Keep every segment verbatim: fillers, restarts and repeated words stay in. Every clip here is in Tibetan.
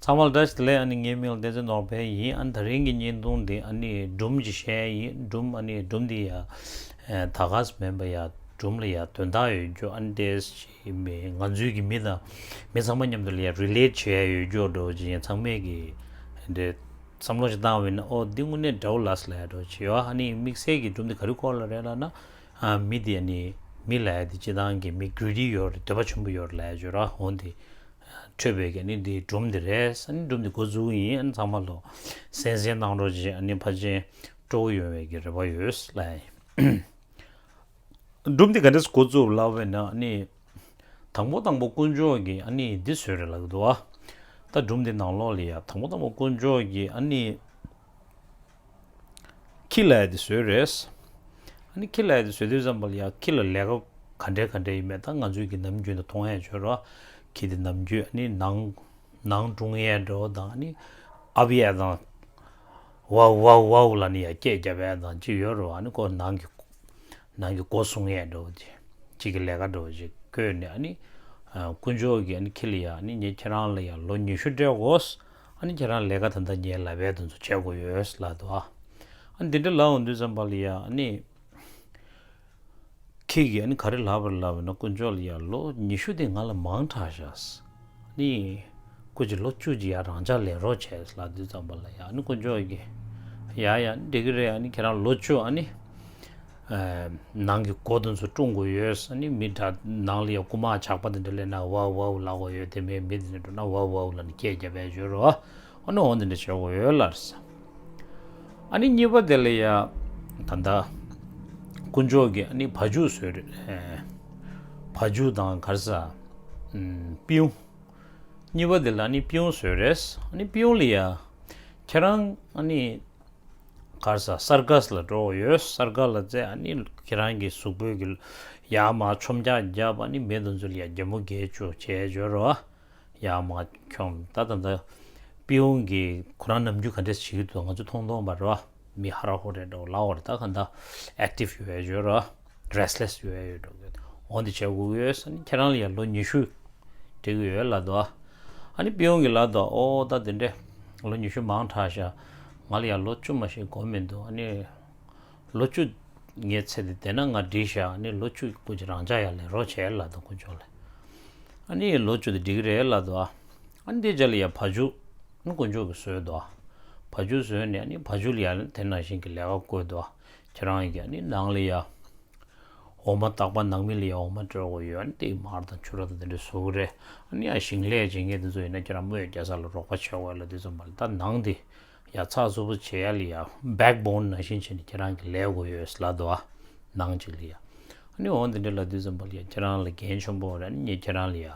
ཚང་མ་ལ་བཀྲ་ཤིས་བདེ་ལེགས། ཨ་ནི་ངའི་མིང་ལ་བསྟན་འཛིན་ནོར་འཕེལ་ཡིན། ཨ་ནི་དེ་རིང་གི་བརྙན་ཐུང་འདི་ཨ་ནི་སྒྲུང་ཅིག་བཤད་ཡིན། སྒྲུང་ཨ་ནི་སྒྲུང་འདི་ཡ་ད་ག་སེ་མིན་པ་ཡ། སྒྲུང་ལ་ཡ་དོན་དག་ཡོད་རྒྱུ། ཨ་ནི་དེ་ཞིག་མི་ང་ཚོའི་གི་མི་དང་མི་ཚང་མ་མཉམ་དུ་ལ་ཡ་རི་ལེཊ་བྱེད་ཡ་ཡོད་རྒྱུ་འདྲ་བོ་ཅིག་ཡིན། ཚང་མས་གི་འདི་བསམ་བློ་ཞིག་བཏང་བ་ཡིན་ན། ཨོ་འདི་དངོས་གནས་འདྲ་བོ་ལ་སི་ལ་ཡ་འདྲ་བོ་ཅིག་ཡོད། ཨ་ནི་དམིགས་བསལ་གྱི་སྒྲུང་འདི་ག་རེ་སྐོར་ལ་རེད་ལབ་ན། ཨ་མི་དེ་ཨ་ནི་མི་ལབ་ཡ་དེ་སྤྱིར་བཏང་གི་མི་གྷི་རི་ཌི་ཡོད་རེད། འདོད་པ་ཆེན་པོ་ཡོད་རེད་ལབ་ཡ་ཅིག་ཡོད་ར། འོ་འདི་འཕྲོད་པའི་གི་ཨ་ནི་འདི་སྒྲུང་འདི་རེད། ཨ་ནི་སྒྲུང་འདི་འགོ་འཛུགས་ཡིན། ཨ་ནི་ཚང་མ་ལོ་གསན་གཟིགས་གནང་རོགས་བྱེད། ཨ་ནི་ཕལ་ཆེར་སྤྲོ་བོ་ཡོང་བའི་གི་རེ་བ་ཡོད་ལབ་ཡ་ཡིན། སྒྲུང་འདི་ག་འདྲས་འགོ་བཙུགས་ལབ་པ་ཡིན་ན། ཨ་ནི་དང་པོ་དང་པོ་དཀོན་མཆོག་གིས་ཨ་ནི་འདི་བཟོས་རེད་ལབ་ཀྱི་འདུག་ཨ། ད་སྒྲུང་འདི་ནང་ལོགས་ལ་ཡ་དང་པོ་དང་པོ་དཀོན་མཆོག་གིས་ཨ་ནི་ཁྱི་ལབ་ཡ་དེ་བཟོས་རེད། ཨ་ནི་ཁྱི་ལབ་ཡ་དེ་བཟོས་དུས་ཙམ་པ་ལ་ཡ་ཁྱི་ལ་ལས་ཀ་ག་འདྲས་ག་འདྲས་ཡིན་མེད་ད་ང་ཚོས་ཀྱི་ནམ་རྒྱུན་དུ་མཐོང་ཡ་ཡོད་ར། ཁྱི་དེ་ནམ་རྒྱུན་ཨ་ནི་ནང་ནང་སྲུང་ཡས་འདྲ་བོ་དང་། ཨ་ནི་ཨབ་ཡས་དང་། ཝའུ་ཝའུ་ཝའུ་ལབ་ནས་ཡ་སྐད་རྒྱབ་ཡས་དང་ཅིག་ཡོད་ར། ཨ་ནི་ཁོ་ནང་གི་ནང་གི་སྒོ་སྲུང་ཡས་འདྲ་བོ་ཅིག་ཅིག་གི་ལས་ཀ་འདྲ་བོ་ཅིག་བསྐོས་ནས། ཨ་ནི་ཨ་དཀོན་མཆོག་གིས་ཨ་ནི་ཁྱི་ལ་ཡ་ཨ་ནི་ངས་ཁྱེད་རང་ལ་ཡ་ལོ་ཉི་ཤུ་སྤྲད་དགོས། ཨ་ནི་ཁྱེད་རང་ལས་ཀ་ད་ལྟ་ངས་ལབ་པའི་དེ་ཚོ་བྱེད་དགོས་ཡོད་ལབ་འདུག་ཨ། ཨ་ནི་འདི་འདྲ་ལབ་འོང་དུས་ཙམ་པ་ལ་ཡ་ཨ་ནི་ཁྱི་གིས་ཨ་ནི་ག་རེ་ལབ་པ་རེད་ལབ་པ་ཡིན་ན། དཀོན་མཆོག་ལ་ཡ་ལོ་ཉི་ཤུ་དེ་ང་ལ་མང་དྲགས་ཤག་ཨ་ནི་སྐུ་མཁྱེན་ལོ་བཅུ་ཅིག་ཡ་རང་འཇགས་ལས་རོགས་བྱས་ལབ་དུས་ཙམ་པ་ལ་ཡ་ཨ་ནི་དཀོན་མཆོག་གིས་ཡ་ཡ་འགྲིག་གི་རེད། ཨ་ནི་ཁྱེད་རང་ལོ་བཅུ་ཨ་ནི་ཨ་ནང་གི་སྒོ་དེ་ཚོ་སྲུང་དགོས་ཡོད། ཨ་ནི་མི་དྲག་ནང་ལ་ཡ་རྐུ་མ་ཇག་པ་དེ་འདྲ་སླེབས་ན་ཝའུ་ཝའུ་ལབ་དགོས་ཡོད། དེ་མིན་མི་དེ་འདྲ་འགྲོ་ན་ཝའུ་ཝའུ་ལབ་ནས་སྐད་རྒྱབ་པའི་ཡོད་ར། ཨ་ནི་འོ་འདི་འདྲ་བྱེད་དགོས་ཡོད་ལབ་རེད། ཨ་ནི་གཉིས་པ་དེ་ལ་ཡ་ད་ལྟ་དཀོན་མཆོག་གིས་ཨ་ནི་བ་ཕྱུགས་བཟོས་རེད། ཨེ། བ་ཕྱུགས་དང་ག་རེ་ཟ། ཨམ། སྤུན་ཡུག་གཉིས་པ་དེ་ལ་ཨ་ནི་སྤུན་ཡུག་བཟོས་རེད། ཨ་ནི་སྤུན་ཡུག་ལ་ཡ་ཁྱེད་རང་ཨ་ནི་ག་རེ་ཟ། སར་ཀ་སི་ལ་འགྲོ་དགོས་ཡོད། སར་ཀ་སི་ལ་བཙལ། ཨ་ནི་ཁྱེད་རང་གི་གཟུགས་པོའི་གི་ཡར་མར་མཆོང་རྒྱག་རྒྱབ། ཨ་ནི་མི་དེ་ཚོ་ལ་ཡ་གད་མོ་བགད་བཅུག་བྱས་འབྱོར་རོ། ཡར་མར་འཁྱོམ། ད་ད་ལྟ་སྤུན་ཡུག་གིས་ཁོ་རང་ནམ་རྒྱུན་ག་འདྲས་བྱེད་ཀྱི་འདུག་ང་ཚོ་མཐོང་མཐོང་པ་རེད་བ། མི་ཧ་ར་ཧོ་རེ་འདྲ་བོ་ལབ་པ་རེད། ད་གང་ལྟར་ཨེག་ཊིབ་ཡོད་ཡོད་ར། རེ་སི་ལེ་སི་ཡོད་ཡོད་འགྲོ་གི། འོ་འདི་བྱེད་དགོས་ཀྱི་ཡོད་ཟེར་ནས། ཁྱེད་རང་ལ་ཡང་ལོ་ཉི་ཤུ་སྤྲད་ཀྱི་ཡོད་ལབ་འདུག་ཨ་ནི་སྤུན་ཡུག་གིས་ལབ་འདུག་ཨོ་ད་དེ་འདྲས་ལོ་ཉི་ཤུ་མང་དྲགས་ཤག་ང་ལ་ཡང་ལོ་བཅུ་མ་ཞིག་འགོར་མི་འདུག་ཨ་ནི་ལོ་བཅུ་ངའི་ཚེ་འདི་བསྡད་ན་ང་འགྲིག་ཤག་ཨ་ནི་ལོ་བཅུ་སྐུ་མཁྱེན་རང་འཇགས་ཡ་ལས་རོགས་བྱས་ལབ་འདུག་དཀོན་མཆོག་ལ། ཨ་ནི་ལོ་བཅུ་དེ་འགྲིག་གི་རེད་ལབ་འདུག་ཨ་ནི་དེ་རྗེས་ལ་ཡ་བ་ཕྱུགས་ཨ་ནི་དཀོན་མཆོག་གིས་བཟོས་འདུག་བ་ཕྱུགས་བཟོས་ནས་ཨ་ནི་བ་ཕྱུགས་ལ་ཡ་དེ་ནང་བཞིན་གྱི་ལས་ཀ་བསྐོས་འདུག་ཁྱེད་རང་གིས་ཨ་ནི་ནང་ལ་ཡ་འོ་མ་བཏགས་པ། ནང་མི་ལ་ཡ་འོ་མ་སྤྲོད་དགོས་ཡོད། ཨ་ནི་དེ་མར་དང་ཕྱུར་ར་དང་དེ་འདྲ་བཟོ་གི་རེད། ཨ་ནི་ཡ་ཞིང་ལས་བྱེད་མཁན་དེ་ཚོ་ཡིན་ན་ཁྱེད་རང་རྨོ་ཡས་རྒྱག་ས་ལ་རོགས་པ་བྱེད་དགོས་ལབ་དུས་ཙམ་པ་ལ། ད་ནང་དེ་ཡ་ཚགས་ཚུད་པོ་བྱེད་ཡ་ལ་ཡ་བེག་བོན་ནང་བཞིན་བྱས་ནས་ཁྱེད་རང་གིས་ལས་དགོས་ཡོད་ལབ་འདུག་བ། ནང་གཅིག་ལ་ཡ། ཨ་ནི་འོ་འདི་འདྲ་ལབ་དུས་ཙམ་པ་ལ་ཡ་ཁྱེད་རང་ལ་འགན་ཆེན་པོ་རེད། ཨ་ནི་ངས་ཁྱེད་རང་ལ་ཡ་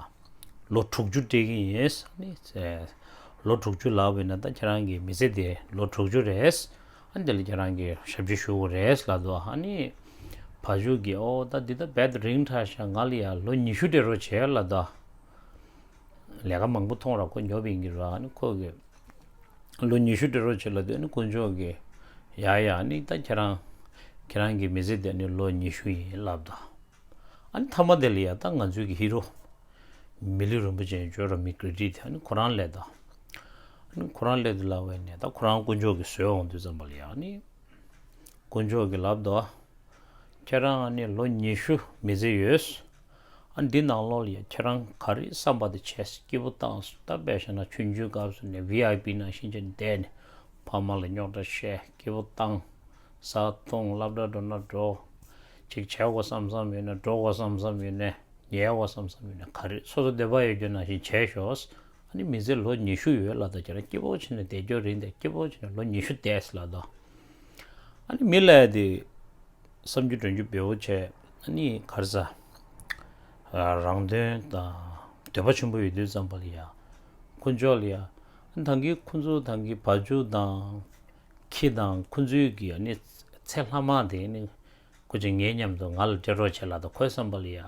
ལོ་དྲུག་ཅུ་སྤྲད་ཀྱི་ཡིན། ཨ་ནི་ལོ་དྲུག་ཅུ་ལབ་པ་ཡིན་ན་ད་ཁྱེད་རང་གི་མི་ཚེ་དེ་ལོ་དྲུག་ཅུ་རེད། ཨ་ནི་དེ་ལ་ཁྱེད་རང་གིས་ཞབས་ཕྱི་ཞུ་དགོས་རེད་ལབ་འདུག་ཨ་ནི་བ་ཕྱུགས་ཀྱིས་ཨོ་ད་འདི་ད་རྦད་དེ་རིང་དྲགས་ཤག་ང་ལ་ཡ་ལོ་ཉི་ཤུ་སྤྲད་རོགས་བྱས་ལབ་འདུག་ལས་ཀ་མང་པོ་མཐོང་ར། ཁོ་ཉོབ་ཡིན་གྱི་ར། ཨ་ནི་ཁོ་གིས་ལོ་ཉི་ཤུ་སྤྲད་རོགས་བྱེད་ལབ་དུས། ཨ་ནི་དཀོན་མཆོག་གིས་ཡ་ཡ་ཨ་ནི་ད་ཁྱེད་རང་ཁྱེད་རང་གི་མི་ཚེ་དེ་ཨ་ནི་ལོ་ཉི་ཤུ་ཡིན་ལབ་འདུག་ཨ་ནི་མཐའ་མ་དེ་ལ་ཡ་ད་ང་ཚོའི་གི་ཧི་རོ་མི་ལུས་རིན་པོ་ཆེ་ཡིན་ཅོ་ར། མི་གྷི་རི་ཌི་ཊི་དེ་ཨ་ནི་ཁོ་རང་སླེབས་འདུག་ཨ་ནི་ཁོ་རང་སླེབས་འདུག་ལབ་པ་ཡིན་ནས་ད་ཁོ་རང་དཀོན་མཆོག་གིས་བཟོས་འོང་དུས་ཙམ་པ་ལ་ཡ། ཨ་ནི་དཀོན་མཆོག་གིས་ལབ་འདུག་ཁྱེད་རང་ཨ་ནི་ལོ་ཉི་ཤུ་མི་ཚེ་ཡོད། ཨ་འདི་ནང་ལོགས་ལ་ཡ་ཁྱེད་རང་ག་རེ་བསམ་པ་དེ་བྱས། སྐྱིད་པོ་བཏང་། ད་དཔེ་བཞག་ན་ཆུང་ཆུང་སྐབས་སུ་ནས་ཝི་ཨའི་པི་ནང་བཞིན་བྱས་ནས་བསྡད་ནས་ཕ་མ་ལ་རྙོག་དྲ་བཤད། སྐྱིད་པོ་བཏང་། ཟ་འཐུང་། སློབ་གྲྭ་འགྲོ་ན་འགྲོ། ཅིག་བྱེད་དགོས་བསམ་བསམ་ཡོད་ན། འགྲོ་དགོས་བསམ་བསམ་ཡོད་ན། ཉལ་དགོས་བསམ་བསམ་ཡོད་ན། ག་རེ་སོ་སོ་འདོད་པ་ཡོད་རྒྱུ་ནང་བཞིན་བྱས་ཤོག་ཨ་ནི་མི་ཚེ་ལོ་ཉི་ཤུ་ཡོད་ལབ་འདུག་ཁྱེད་རང་སྐྱིད་པོ་བྱས་ནས་བསྡད་རྒྱུ་རེད་དེ། སྐྱིད་པོ་བྱས་ནས་ལོ་ཉི་ཤུ་བསྡད་ལབ་འདུག་ཨ་ནི་མི་ལ་ཡ་དེ་བསམ་རྒྱུ་དྲན་རྒྱུ་འབེལ་པོ་བྱས། ཨ་ནི་ག་རེ་ཟ། རང་དོན་དང་འདོད་པ་ཆེན་པོ་ཡོད་དུས་ཙམ་པ་ལ་ཡ། དཀོན་མཆོག་ལ་ཡ། ད་གིན་ཁོ་ཚོ་ད་གིན་བ་ཕྱུགས་དང་ཁྱི་དང་ཁོ་ཚོའི་གི་ཨ་ནི་ཚེ་ལྷག་མ་དེ་ནི་སྐུ་མཁྱེན་ངའི་མཉམ་དུ་ང་ལ་སྤྲད་རོགས་བྱེད་ལབ་འདུག་ཁོའི་བསམ་པ་ལ་ཡ་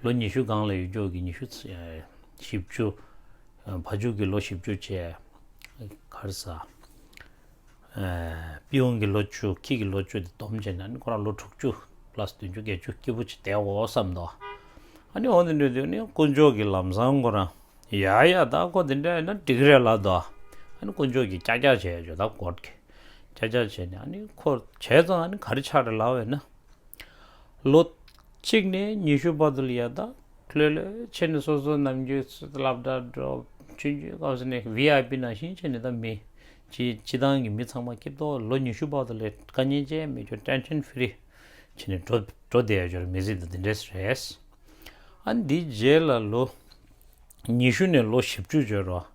ལོ་ཉི་ཤུ་སྒང་ལ་ཡོད་རྒྱུ་གི་ཉི་ཤུ་བཞི་བཅུ། བ་ཕྱུགས་ཀྱི་ལོ་བཞི་བཅུ་བྱས། ག་རེ་ཟ། ཨ། སྤུན་ཡུག་གི་ལོ་བཅུ། ཁྱི་གི་ལོ་བཅུ་དེ་བསྡོམས་བྱས་ན་ནི་ཁོ་རང་ལོ་དྲུག་ཅུ་པ་ལ་སི་བདུན་ཅུ་བརྒྱད་ཅུ་སྐྱིད་པོ་ཅིག་བསྡད་འོ་བསམ་འདུག་ཨ་ནི་འོ་འདི་འདྲ་དུས་ནི་དཀོན་མཆོག་གིས་ལམ་སང་ཁོ་རང་ ཡ་ཡ་ད་ཁོ་དེ་འདྲ་ཡིན་ན་འགྲིག་རེད་ལབ་དོ། ཨ་ནི་དཀོན་མཆོག་གིས་ཀྱག་ཀྱག་བྱས་ཡོད་ད་གོར་གི། ཀྱག་ཀྱག་བྱས་ནས་ཨ་ནི་ཁོ་བྱས་ཙང་ཨ་ནི་ག་རེ་ཆགས་རེད་ལབ་པ་ཡིན་ན། ལོ་གཅིག་ནས་ཉི་ཤུ་བར་དུ་ལ་ཡ་ད་ལྷོད་ལྷོད་བྱས་ནས་སོ་སོ་ནམ་རྒྱུན་སློབ་གྲྭ་འགྲོ་ཆུང་ཆུང་སྐབས་སུ་ནས་ཝི་ཨའི་པི་ནང་བཞིན་བྱས་ནས་ད་མི་སྤྱི་སྤྱི་བཏང་གི་མི་ཚང་མ་སྐྱིད་ཏོག་ལོ་ཉི་ཤུ་བར་དུ་ལ་དཀའ་ངལ་ཅན་མེད་ཀྱང་ཊེན་ཤན་ཕི་རི་བྱས་ནས་འགྲོ་འགྲོ་བསྡད་ཡོད་ཀྱི་མི་ཚེ་འདི་འདི་འདྲས་རེད། ཨ་ནི་འདིའི་རྗེས་ལ་ལོ་ཉི་ཤུ་ནས་ལོ་བཞི་བཅུ་བརྗོད་རོགས།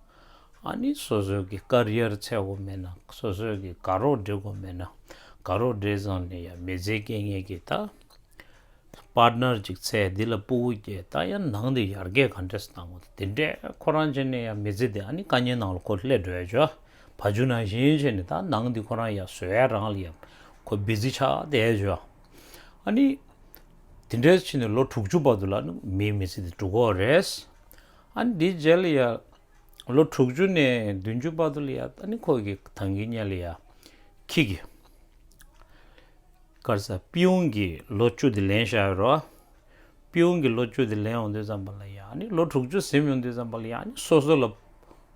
ཨ་ནི་སོ་སོའི་གི་ཀ་རི་ཡར་འཚོལ་དགོས་མེད་ན་སོ་སོའི་གི་དགའ་རོགས་སྒྲིག་དགོས་མེད་ན་དགའ་རོགས་སྒྲིག་ཙང་ནས་ཡང་མི་ཚེ་སྐྱེལ་མཁན་གི་ད་པར་ཊི་ནར་ཅིག་འཚོལ། འདི་ལ་ཕྲུ་གུ་སྐྱེས། ད་ཡང་ནང་དེ་ཡར་རྒྱས་ག་འདྲས་སུ་བཏང་དགོས། དེ་འདྲས་ཁོ་རང་བྱས་ནས་ཡང་མི་ཚེ་དེ་ཨ་ནི་དཀའ་ངལ་ནང་ལ་ཁོ་སླེབས་འགྲོ་ཡ་ཅོ། བ་ཕྱུགས་ནང་བཞིན་བྱས་ནས་ད་ནང་དེ་ཁོ་རང་ཡང་བཟོ་ཡ་རང་ལ་ཡང་ཁོ་བི་ཛི་ཆགས་བསྡད་ཡ་ཅོ། ཨ་ནི་དེ་འདྲས་བྱས་ནས་ལོ་དྲུག་ཅུ་བར་དུ་ལ་ནི་མིའི་མི་ཚེ་དེ་འགྲོ་གི་རེད། ཨ་ནི་འདིའི་རྗེས་ལ་ཡ་ལོ་དྲུག་ཅུ་ནས་བདུན་ཅུ་བར་དུ་ལ་ཡ་ཨ་ནི་ཁོ་གི་ད་གིན་ཉལ་ལ་ཡ་ཁྱི་གི་ག་རེ་ཟ། སྤྲེའུ་གི་ལོ་བཅུ་དེ་ལེན་བཞག་ཡོད་རོ། སྤྲེའུ་གི་ལོ་བཅུ་དེ་ལེན་ཡོང་དུས་ཙམ་པ་ལ་ཡ་ཨ་ནི་ལོ་དྲུག་ཅུ་ཟིན་ཡོང་དུས་ཙམ་པ་ལ་ཡ་ཨ་ནི་སོ་སོ་ལ་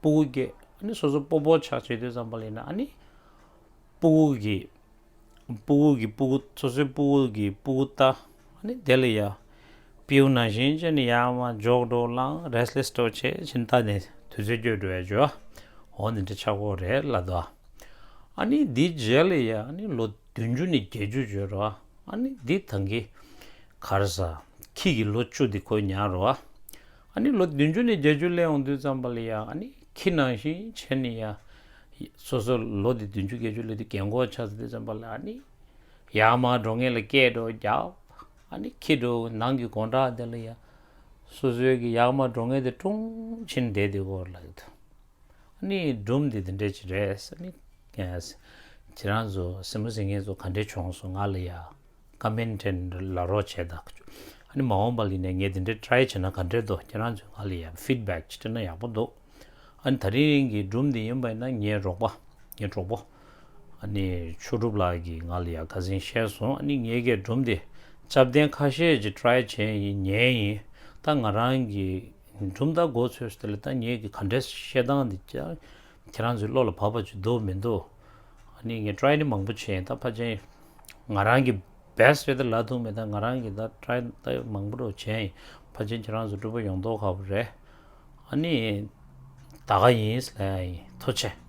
ཕྲུ་གུ་སྐྱེས། ཨ་ནི་སོ་སོ་སྤོ་བོ་ཆགས་བྱེད་དུས་ཙམ་པ་ལ་ཡིན་ན་ཨ་ནི་ཕྲུ་གུ་གི་ཕྲུ་གུ་གི་ཕྲུ་གུ་སོ་སོའི་ཕྲུ་གུ་གི་ཕྲུ་གུ་ལྟ། ཨ་ནི་དེ་ལ་ཡ་སྤྲེའུ་ནང་བཞིན་བྱས་ནས་ཡར་མར་འཇོག་འགྲོ་ལངས་རེ་སི་ལེ་སི་འགྲོ་བྱས་བྱས་ནས་ལྟ་ནས་དུས་ཚོད་སྐྱོལ་འགྲོ་ཡ་ཅོ། འོ་འདི་འདྲ་ཆགས་ཀྱི་རེད་ལབ་དོ། ཨ་ནི་འདིའི་རྗེས་ལ་ཡ་ཨ་ནི་ལོ་བདུན་ཅུ་ནས་བརྒྱད་ཅུ་བརྗོད་རོགས། ཨ་ནི་འདི་ད་གིན་ག་རེ་ཟ། ཁྱི་གི་ལོ་བཅུ་འདི་ཁོས་ཉར་རོགས། ཨ་ནི་ལོ་བདུན་ཅུ་ནས་བརྒྱད་ཅུ་སླེབས་ཡོང་དུས་ཙམ་པ་ལ་ཡ་ཨ་ནི་ཁྱི་ནང་བཞིན་བྱས་ནས་ཡ་སོ་སོ་ལོ་འདི་བདུན་ཅུ་བརྒྱད་ཅུ་སླེབས་དུས་རྒན་གོག་ཆགས་ཚར་དུས་ཙམ་པ་ལ་ཨ་ནི་ཡར་མར་འགྲོ་མཁན་ལ་སྐད་སྒྲོག་རྒྱབ། ཨ་ནི་ཁྱི་འགྲོ་ནང་གི་སྒོ་འགྲམ་དེ་ལ་ཡ་སོ་སོའི་གི་ཡར་མར་འགྲོ་མཁན་དེ་ཀྲུང་ཕྱིན་བསྡད་དུས་སྐོར་ལ་ཡོད། ཨ་ནི་སྒྲུང་འདི་འདི་འདྲས་ཅིག་རེད། ཨ་ནི་ཁྱེད་རང་ཚོ་གཟིགས་མོ་གཟིགས་མཁན་ཚོ་ག་འདྲས་བྱུང་སོང་། ང་ལ་ཡ་ཀོ་མེན་ཊི་ལ་རོགས་བྱས་དང་། ཨ་ནི་མ་འོངས་པ་ལ་ནས་ངས་འདི་འདྲས་ཊི་རའི་བྱས་ན་ག་འདྲས་འདུག་ཁྱེད་རང་ཚོས་ང་ལ་ཡ་ཕིཌ་བེག་ཅིག་སྤྲད་ན་ཡག་པོ་འདུག་ཨ་ནི་ད་རིང་གི་སྒྲུང་འདི་ཡིན་པ་ཡིན་ན་ངའི་རོགས་པ་ངའི་གྲོགས་པོ་ཨ་ནི་ཆོས་གྲུབ་ལགས་ཀྱིས་ང་ལ་ཡ་ཁ་སང་བཤད་སོང་། ཨ་ནི་ངས་ཀྱི་སྒྲུང་འདི་སྐྱབས་གདན་ཁ་ཤས་ཅིག་ཊི་རའི་བྱས་ཡིན་ཉན་ཡིན། ད་ང་རང་གི་སྒྲུང་ད་མགོ་ཚོས་དེ་ལ་ད་ངས་ཀྱི་ག་འདྲས་བཤད་སྟངས་འདི་ཀྱང་ཁྱེད་རང་ཚོའི་བློ་ལ་བབས་པ་ཅིག་འདུག་མི་འདུག་ཨ་ནི་ངས་ཊི་རའི་ནི་མང་པོ་བྱས་ཡིན། ད་ཕལ་ཆེར་ང་རང་གི་བེ་སི་ཊི་རེད་ད་ལབ་ཐུབ་མེད། ད་ང་རང་གི་ད་ཊི་རའི་ད་མང་པོ་རུ་བྱས་ཡིན། ཕལ་ཆེར་ཁྱེད་རང་ཚོ་འགྲུབ་པ་ཡོང་མདོག་ཁ་པོ་རེད། ཨ་ནི་ད་ག་ཡིན་ལབ་ཡ་ཡིན། ཐུགས་རྗེ་ཆེ།